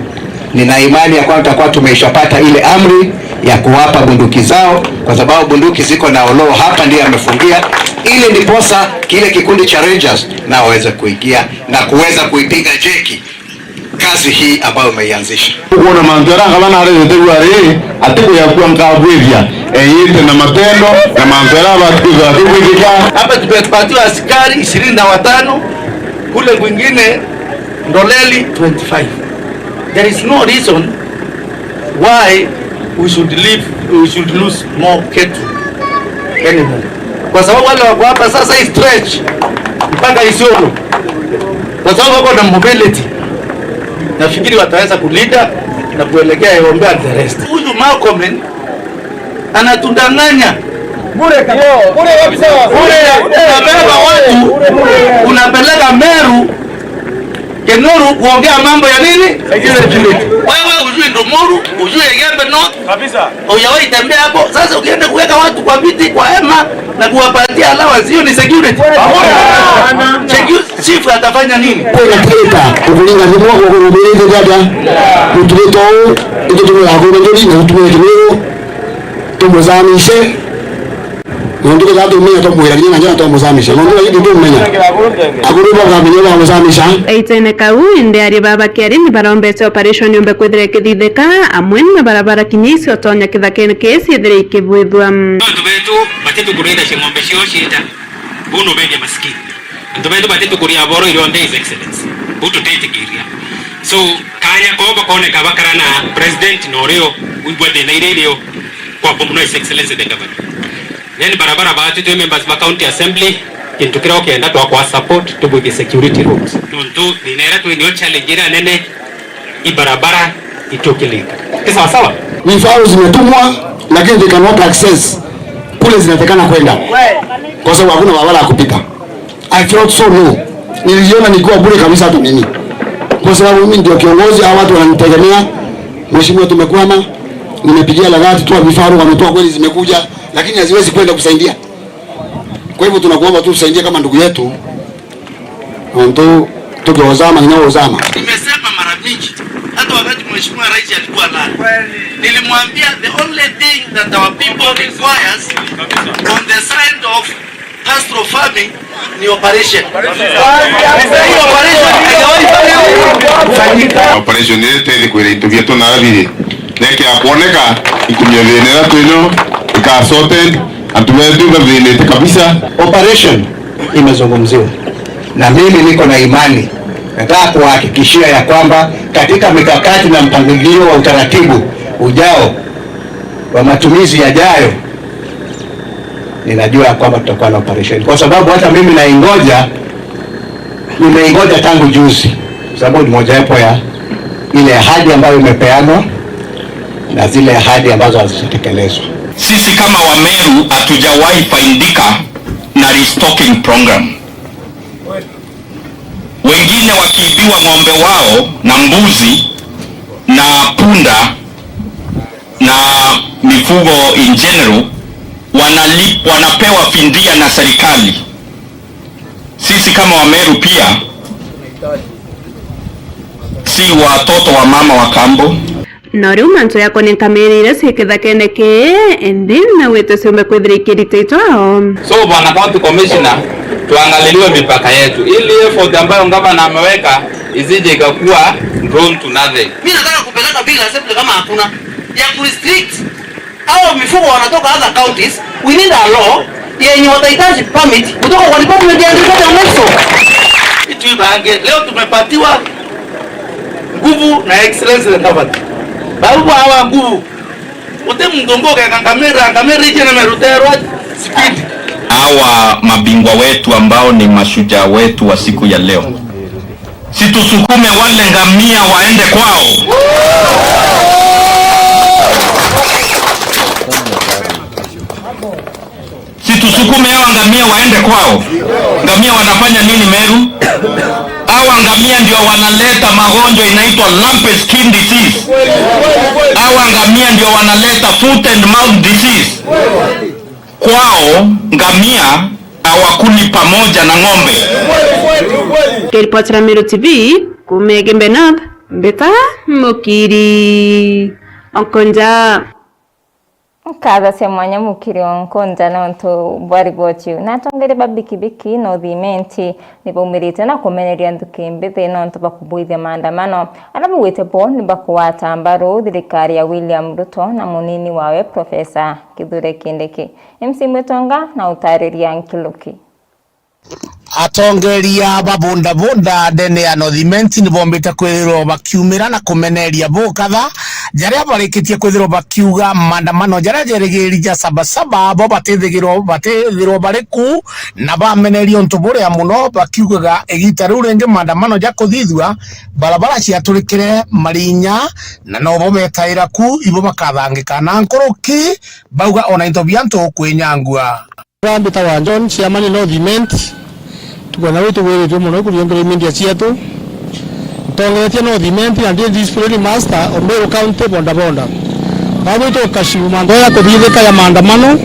nina imani ya kwamba tutakuwa tumeishapata ile amri ya kuwapa bunduki zao, kwa sababu bunduki ziko na Oloo hapa, ndiye amefungia, ili ndiposa kile kikundi cha Rangers nao waweze kuingia na kuweza kuipiga jeki kazi hii ambayo umeianzisha. Kuona mantu jaria ngavana arerete riu ari, ati kuyakua nkabwithia, eyite na matendo, na mantu jaria abatwitha akigwithika. Hapa tumepatiwa askari ishirini na watano, kule kwingine Ndoleli twenty-five. There is no reason why we should leave, we should lose more cattle anymore. Kwa sababu wale wako hapa sasa hii stretch mpaka Isiolo, kwa sababu wako na mobility, nafikiri wataweza kulinda na kuelekea Iombe and the rest. Huyu Murkomen anatudanganya. Bure kabisa. Bure kabisa. Bure. Unabeba watu, unapeleka Meru, Kenoru kuongea mambo ya nini? Security. Wewe ujui Ndumuru, ujui Igembe North. Kabisa. Hujawahi tembea hapo. Sasa ukienda kuweka watu kwa viti, kwa hema na kuwapatia allowance, hiyo ni security? Hakuna. Secu-, chief atafanya nini? Kwina traitor, ukuringa thimu, ukurumiritie jaja. Uturite uu, itutumira akuru njuri na utumire Kimiru. Tumuzamishe. Nontu kethira tumenya twamwira kinya na njara twamuzamisha. Nontu iji tumenya. Akuru bakamenya bamuzamisha. Gaitene kau, indi aria baba kiari ni barombete operation yombe kwithira ikithithika, amwe na barabara kinya icio tonya kithakene kii ciithire ikibwithua. Antu betu batitukurithacia ng'ombe ciao ciita, buu nubendia masikini. Antu betu batitukuria boro irio nde His Excellency. Buu tutitikiria. So, kanya koo bakoneka bakara na president na urio wigua thina iria irio kwa mono His Excellency the Governor. Then barabara baatu twi members ba County Assembly, kintu kiria ukienda twakwa support, tubwithie security roads. Nontu thina iria twi nio challenge iria nene, i barabara itukilika. Ni sawa sawa? Vifaru zimetumwa, lakini they cannot access kule zinatakana kwenda. Kwa sababu hakuna barabara ya kupita. I felt so low. Nilijiona nikiwa bure kabisa hata mimi. Kwa sababu mimi ndio kiongozi, hao watu wananitegemea. Mheshimiwa, tumekwama. Nimepigia Lagati, toa vifaru, wametoa kweli, zimekuja, lakini haziwezi kwenda kusaidia. Kwa hivyo tunakuomba tu usaidie kama ndugu yetu. Nontu tukiozama, nginya uzama. Nimesema mara mingi, hata wakati Mheshimiwa Rais alikuwa ndani, nilimwambia the only thing that our people requires on the side of pastoral farming ni operation. Hii operation haijawahi fanyika. Operation ile tete kwira into bietu na abiri. Neke akwoneka ikumia thina iria twinyo ika sorted, antu betu bathinite kabisa. Operation imezungumziwa. Na mimi niko na imani, nataka kuhakikishia ya kwamba katika mikakati na mpangilio wa utaratibu ujao wa matumizi yajayo, ninajua ya kwamba tutakuwa na operation. Kwa sababu hata mimi naingoja, nimeingoja tangu juzi, kwa sababu ni mojawapo ya ile ahadi ambayo imepeanwa na zile ahadi ambazo hazijatekelezwa. Sisi kama Wameru hatujawahi faidika na restocking program. Wengine wakiibiwa ng'ombe wao na mbuzi na punda na mifugo in general, wanali-, wanapewa fidia na serikali. Sisi kama Wameru pia si watoto wa mama wa kambo. No riu mantu yakonia nkamiri iria ci kithakene kii, indi na gwite ciumbe kwithira ikirita itwao. So, Bwana County Commissioner, tuangaliliwe mipaka yetu, ili effort ambayo gavana ameweka isije ikakuwa drawn to nothing. Mimi nataka kupeleka bill assembly kama hakuna ya kurestrict hao mifugo wanatoka other counties. We need a law yenye watahitaji permit kutoka kwa department ya agriculture and livestock. Tuibange, leo tumepatiwa nguvu na excellence the governor. Bau bwa hawa nguvu. Uti muntu ungi ugeka ngamira, ngamira iji na meruterwa speed. Hawa mabingwa wetu ambao ni mashujaa wetu wa siku ya leo, si tusukume wale ngamia waende kwao? Si tusukume hawa ngamia waende kwao? Ngamia wanafanya nini Meru? Hawa ngamia ndio wanaleta magonjwa inaitwa lumpy skin disease. Hawa ngamia ndio wanaleta foot and mouth disease. Kwao ngamia hawakuli pamoja na ng'ombe. Kiripotera Meru T V, kuuma Igembe North, Mbita Mukiri Onkonja. Nkatho cia mwanya Mukiri Onkonja nontu bwa riboti iu. Na atongeria ba bikibiki North Imenti nibaumirite na kumeneria nthuki mbithi nontu bwa kubuithia maandamano aria baugite bo nibakugwata mbaru thirikari ya William Ruto na munini wawe Professor Kithure Kindiki. M C Mwitonga na utariria nkiluki. Atongeria ba bodaboda ndene ya North Imenti nibombite kwithirwa bakiumira na kumeneria bukatha jaria barikitie kwithirwa bakiuga maandamano jaria jerigiri ja Sabasaba bo batithigirwa batithirwa bari ku na bameneria untu buria muno, bakiugaga igita riu ringi maandamano jakuthithua barabara ciaturikire marinya na nobo betaira ku ibo bakathangika na nkuruki bauga ona into bia antu kwinyangua. Mbitagwa John, chairman North Imenti. Tukwenda gwitugwiritue mono kuriongerera imendia cietu. Ntongeretie North Imenti na ndi discipline master o Meru County bodaboda. Babu tukashibu mantu ya kuthithika ya maandamano.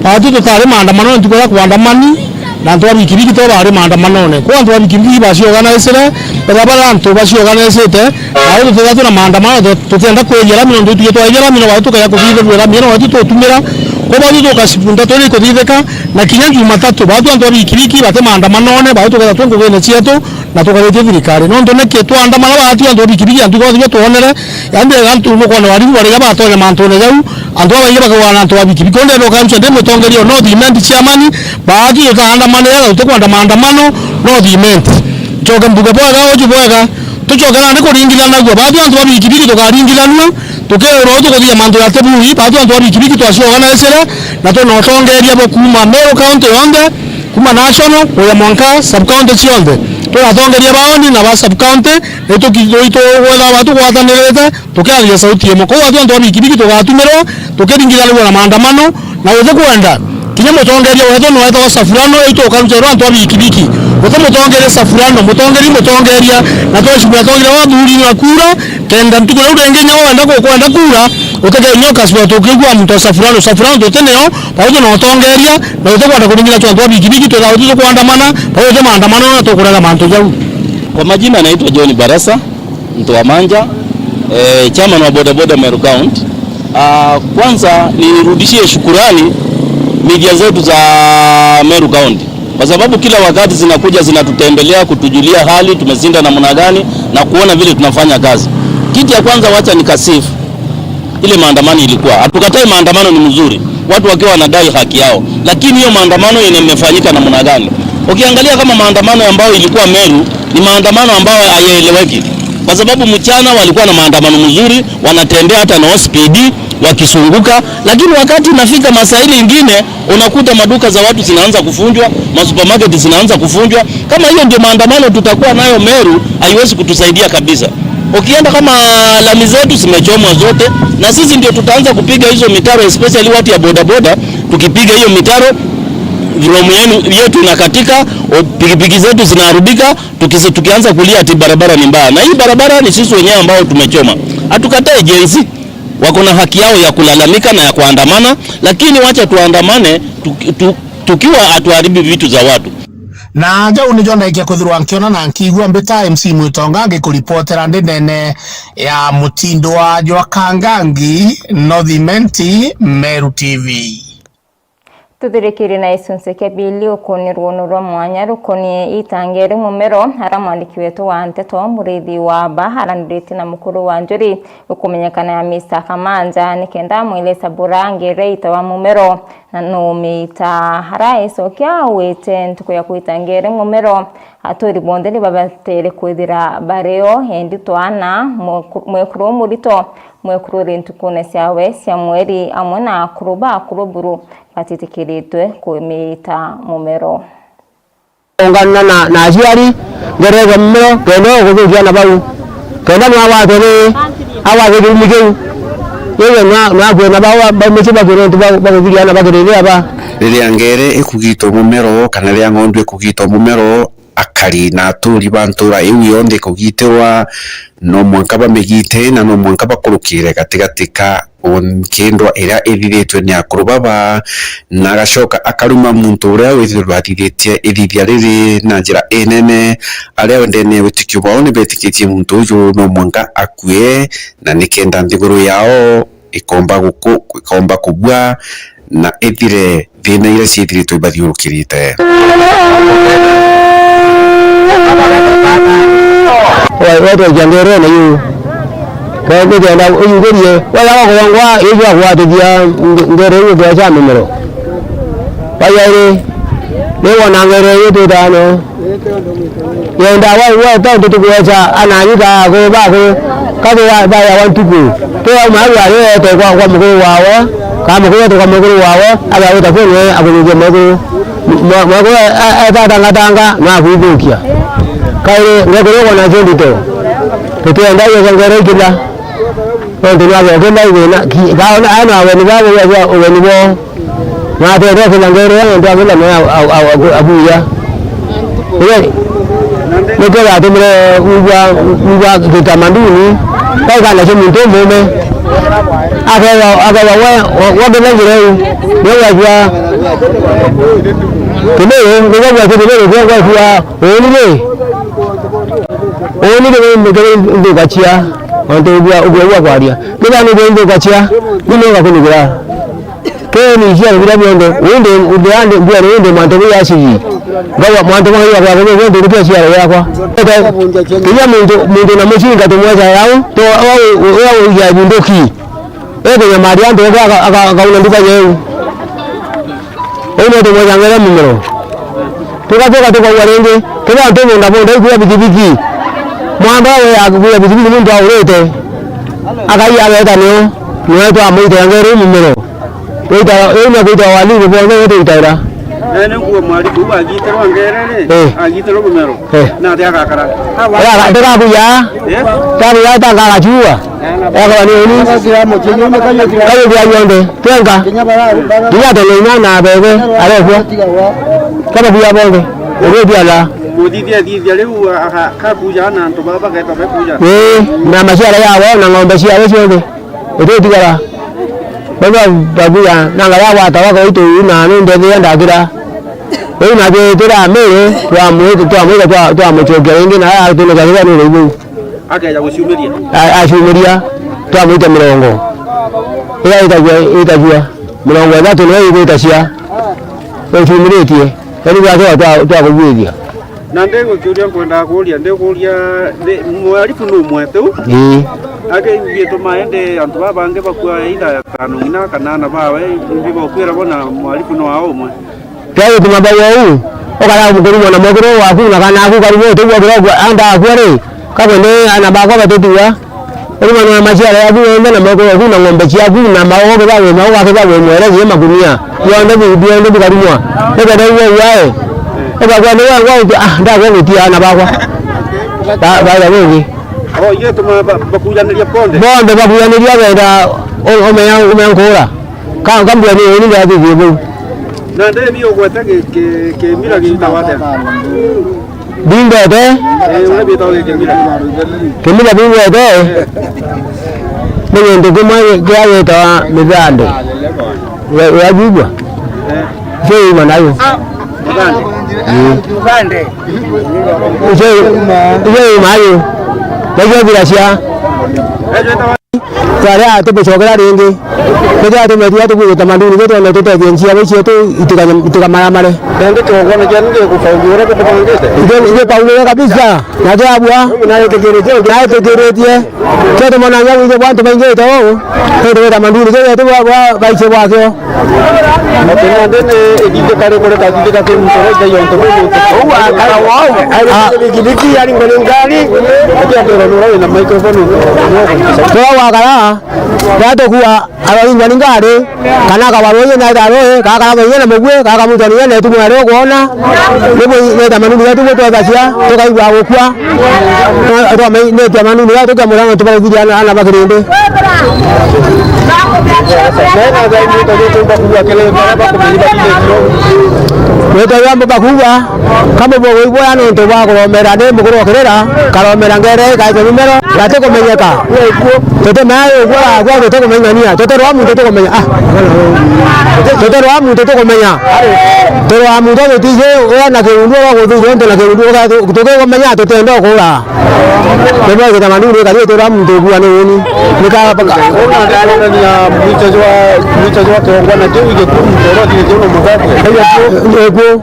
Batu tutari maandamano ntuku ya kuandamani, na antu ba bikibiki to bari maandamanone. Kwa antu ba bikibiki baciorganisire, bethira bari antu baciorganisite, na uu tutethira twina maandamano, tutienda kwiria rami, nontu itwithirwa twaithia rami, no batu tukeja kuthithirua rami, no batu tutumira. Kwa batu tukashibu ndeto iria ikuthithika, na kinya Jumatatu, batu antu ba bikibiki bati maandamanone, batu tukethirwa twi ngugine cietu, na tukaritie thirikari. Nontu niki twaandamana batu antu ba bikibiki, antu ikwathiria twonere, yaani antu nukona waribu bariga batonya mantune jau, antu babaingi bakagwa na antu ba bikibiki. Onde no kanisa ndi mutongeria o North Imenti chairman, batu tutaandamanira na tutikwenda maandamano North Imenti. Ncoke mbuge bwega uju bwega, tucoke nandi kuringithanagua. Batu antu ba bikibiki tukaringithanua, tukirwa uju kuthithia mantu ya tibui, batu antu ba bikibiki twaciorganisire, na twina utongeria bwa kuuma Meru County yonthe, kuuma national, kuja mwanka sub county cionthe. Twina atongeria baoni na ba sub county, ni tuki-, tugwetha batugwatanirite, tukiaria sauti imwe. Kwou atwi antu ba bikibiki tugatumirwa, tukiringithanagua na maandamano, na uti kwenda kinya mutongeria wetu ni wetagwa Safurano, itu ukaruterwa antu ba bikibiki. Uti mutongeria Safurano, mutongeria, mutongeria, na tweshimira atongeria ba athuri na kura, kenda ntuku riu ringi inya wenda ku-, kwenda kura, utike inya ukacibwa tukigua muntu wa Safurano, Safurano tuti nio, bau twina utongeria, na uti kwenda kuringithanua antu ba bikibiki, twithawa tuti tukwandamana, bau uti maandamano na tukurega mantu jau. Kwa majina naitwa John Barasa. Mtu wa Manja, eh, chairman wa bodaboda Meru County. Ah, kwanza nirudishie shukurani media zetu za Meru County, kwa sababu kila wakati zinakuja zinatutembelea kutujulia hali, tumezinda namna gani na kuona vile tunafanya kazi. Kitu ya kwanza, wacha nikasifu ile maandamano ilikuwa. Hatukatai maandamano ni mzuri, watu wakiwa wanadai haki yao, lakini hiyo maandamano yenye imefanyika namna gani? Ukiangalia kama maandamano ambayo ilikuwa Meru, ni maandamano ambayo hayaeleweki, kwa sababu mchana walikuwa na maandamano mzuri, wanatembea hata na O S P D wakisunguka, lakini wakati inafika masaa ile ingine, unakuta maduka za watu zinaanza kufunjwa, masupermarket zinaanza kufunjwa. Kama hiyo ndio maandamano tutakuwa nayo Meru, haiwezi kutusaidia kabisa. Ukienda kama lami zetu zimechomwa zote, na sisi ndio tutaanza kupiga hizo mitaro, especially watu ya bodaboda, tukipiga hiyo mitaro, from yenu, yetu inakatika, o, pikipiki zetu zinaharibika, tukisi-, tukianza kulia ati barabara ni mbaya. Na hii barabara ni sisi wenyewe ambao tumechoma. Hatukatai Gen Z. Wako na haki yao ya kulalamika na ya kuandamana, lakini wacha tuandamane tuki-, tu-, tukiwa hatuharibu vitu za watu. Na jau nijo ndaikia kwithirwa nkiona na nkiigua. Mbita M C Mwitonga ngikuripotera ndi ndene ya mutindwa jwa Kangangi, North Imenti, Meru T V. Tuthirikirie na gicunci kia bili ukuni rwono rwa mwanya rukonie itange ri mumero, ara mwandiki wetu wa nteto Muriithi wa Mba araniritie na mukuru wa njuri ukumenyekana ya Mister Kamanja, nikenda amwirisa bura ngere itawa mumero na numiita. Araicokia augite ntuku ya kwita ngere mumero, aturi bonthe ni babatere kwithira bari o, endi twana, mweku-, mwekuru murito, mwekuru uri ntukune ciawe cia mweri, amwe na akuru ba akuru buru batitikiritwe kumiita mumero. Ungana na, na aciari, ngerega mumero, kenda guthukia na bau. Kenda nwagwatwe ni, agwatwe kirumi kiu. Yeye nwa-, nwakue na bau, ba mucii bakwire ntu ba, baguthiria na bakirire aba. Riria ngere ikugitwa mumero, kana riria ng'ondu ikugitwa mumero, akari na aturi ba ntura iu yonthe ikugitirwa, no mwanka bamigite na no mwanka bakurukire gatigati ka nkindwa iria ithiritwe ni akuru baba, na agacoka akaruma muntu uria withirwe athithitie ithithia riri na njira inene. Aria ndene ya witikio bwao ni betikitie muntu uju no mwanka akue, na nikenda nthiguru yao ikomba guku-, ikomba kubua na ithire thina iria ciithiritwe ibathiurukirite. Wa-, watwekia ngerene yu. Kwa nikenda uyukirie, waya wa kurongwa, iji wa kuatithia nge-, ngere yu kwecha mimero. Wa yairi, ni wona ngere yu twitano. Yenda wa, wa, tontu tukwecha ananyu ka akuru baku, kathi wa, baya wa ntuku. Ti wa mwaru ari ete kwa, kwa mukuru wawe, ka mukuru ete kwa mukuru wawe, agawita kwenye akunyukia mwekuru. Mwa-, mwekuru e-, e-, etatangatanga, na akwithukia. Kairi, ngekuru kona cio ndito. Tutienda iyo ngere ikila. Tontu ni agokenda igina, ki-, kaona, ana ageni babo, ugeni bo. Natete kila ngere, nontu akila mwe a-, a-, a-, a-, abuya. Ige, nikio gatumire ugwa, ugwa kitamaduni, kaikana cio muntu umume. Akewa, akewa we, we, we kithengire u, ni wajua. Kimiri, ngigagua kimiri, kio gwajua, uni ri? Uni ri, nthuka cia, ontu ugwa, ugwa, ugwa kwaria. Kila ni nthuka cia, ni ni gakunikira. Keni cia biria bionthe, indi, indi, indi, mwantu bwi acigi. Ngauga, mwantu bwa Ngai akwa, bionthe ni kio ciaro giakwa. Kinya muntu, muntu na mucinga tumweca yau, to, au, au, au, ya binduki. Ekunyamaria antu, aka-, aka-, akauna nduka yeu. Uu no tumwecangere mumero. Tugacoka tukaua ringi, kethira antu munda munda ikuya bikibiki. Mwamba we akuya bikibiki muntu aurite. Akai ageta nio, nio twamwitira ngeri mumero. Twita, riu nio kwita walimu bonthe nio twitaira. Ene nguo mwarimu agitirwa ngere ri, eh, agitirwa mumero. Eh. Na atia agakara? Ara, ndirakuya. Eh? Ndakuya tanga agachua. Eko ni uni. Kayo bia yonthe. Twenka. Kinya tene ina na bebe. Arekwa. Kama bia bonthe. Uri bia la. Muthithia thithia riu aka-, kakuja na antu baba baketa bekuja. Eh, na maciara yawe na ng'ombe ciawe cionthe. Ititigara. Baba bakuya, na ngara gwata wako itu na ni ndethia ndakira. Riu na twitira miri, twamwita, twamwita, twa-, twamucokia ringi, na aya atunika kiria ni riu. Akeja guciumiria. A-, aciumiria, twamwita mirongo. Iria itagua, itagua. Mirongo ithatu niyo igwita cia. Uciumiritie. Riu gwacoka twa-, twakugwithia. Na ndigukiuria, nkwendaga kuuria, ndikuuria, ndi, mwaribu nu umwe tu? Ii. Ake bituma indi antu baba bangi bakua either ya tano ng'ina kana ana bawe, imbi bokwira bo na mwaribu nu wao umwe? Twagituma bau uu, ukara mukurumwa na mwekuru waku na kana aku karumwa utigwa kirogwa, anda akua ri, kakwende ana bakwa batitigwa. Urumane na maciara yaku yonthe na moko yaku na ng'ombe ciaku na magogo kethira wi magogo kethira wi mwere gie makunia. Bionthe bi-, bionthe bikarumwa. Nikenda iwe uae. Ukagua ni we ngwa, ah, ndagwa gutia ana bakwa. Ba, ba, ba, bungi. Abo, igituma ba-, bakujaniria bonthe? Bonthe bakujaniria benda u-, umenya, umenya nkura. Ka, kambua ni uni ndathirie bau. Na ndebi ugwete ki-, ki-, kimira gitagwa atia? Bingwete? Eh, uria bitagwa gikimira. Kimira bingwete? Ni gintu kimwe kiria gitawa mithande. Ura-, urajigua? Eh. Cio uma nayo. Ije, ije mayo. Naigua mbira cia. Twaria tumucokera ringi. Nitwa tumetia tubuge tamaduni, nitwa tutethie njia bai cietu itikanya-, itikamaramare. Nende kigongona kianu gikubaurura gikubangite? Ige, ige paurura kabisa. Na kiabua. Na itikiritie. Na itikiritie. Kio tumonania wije bwa antu baingite uu. Nitwa tamaduni, kio tu bwa, bwa, baice bwakio. Ati nandi ni ithithika riku rikathithika ki muntu uria ithai ontu buu muntu. Uu akara wau. Ah. Bikibiki, yani ngoni ngari. Ati akwira nura wina microphone. Tura wakara, gatukua arori ngoni ngari, kana akabarwa na tharwe, kaka bainye na mugwe, kaka muntu ni na tu mwari ukwona. Nibu ni tamaduni yetu butwethagia, tukaigua gukua. Ni tamaduni yetu kia murano tubarugiria ana, ana bakirinde. Wetwa yambo bakuga, kama bogo ibwa nontu bwa kuromera ni mukuru okirira, karomera ngere kaitwa numero, gatikumenyeka. Tutimea ugwa, gwa tutikumenyania, tutirwa muntu tukumenya. Ah, tutirwa muntu tukumenya. Turwa muntu tutije, wana kirundu wa guthithia, ntu na kirundu tukikumenya, tutenda kura. Nibwa kitamaduni kari twira muntu ugua ni uni. Nika baka. Ona ndonania mwicho jwa, mwicho jwa kiongwa na kiu igikuru muntu oro thire juu muthatu. Ego.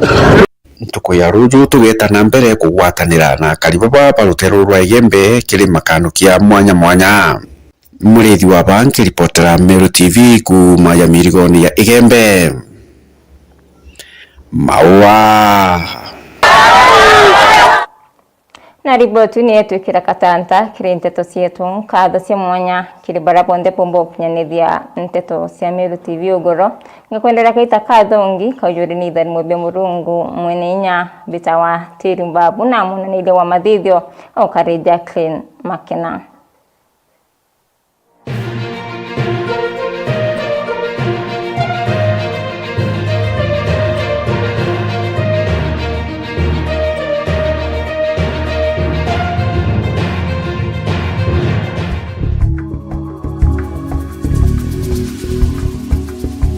Ntuku ya ruju tugeta na mbere kugwatanira na akari baba ba ruteere rwa Igembe kiri makano kia mwanya mwanya. Murithi wa ba nkiripotera Meru T V kuuma ya mirigoni ya Igembe. Maua. Na riboti ni yetwikira katanta kiri nteto cietu. Nkatho cia mwanya kiri baria bonthe bomba gukunyanithia nteto cia Meru T V ugoro. Ngakwendera kaita kathongi kaujuri ni itharimo bia Murungu mwene inya bitawa Tiri Mbabu na munaniria wa mathithio aukari Jacqueline Makena.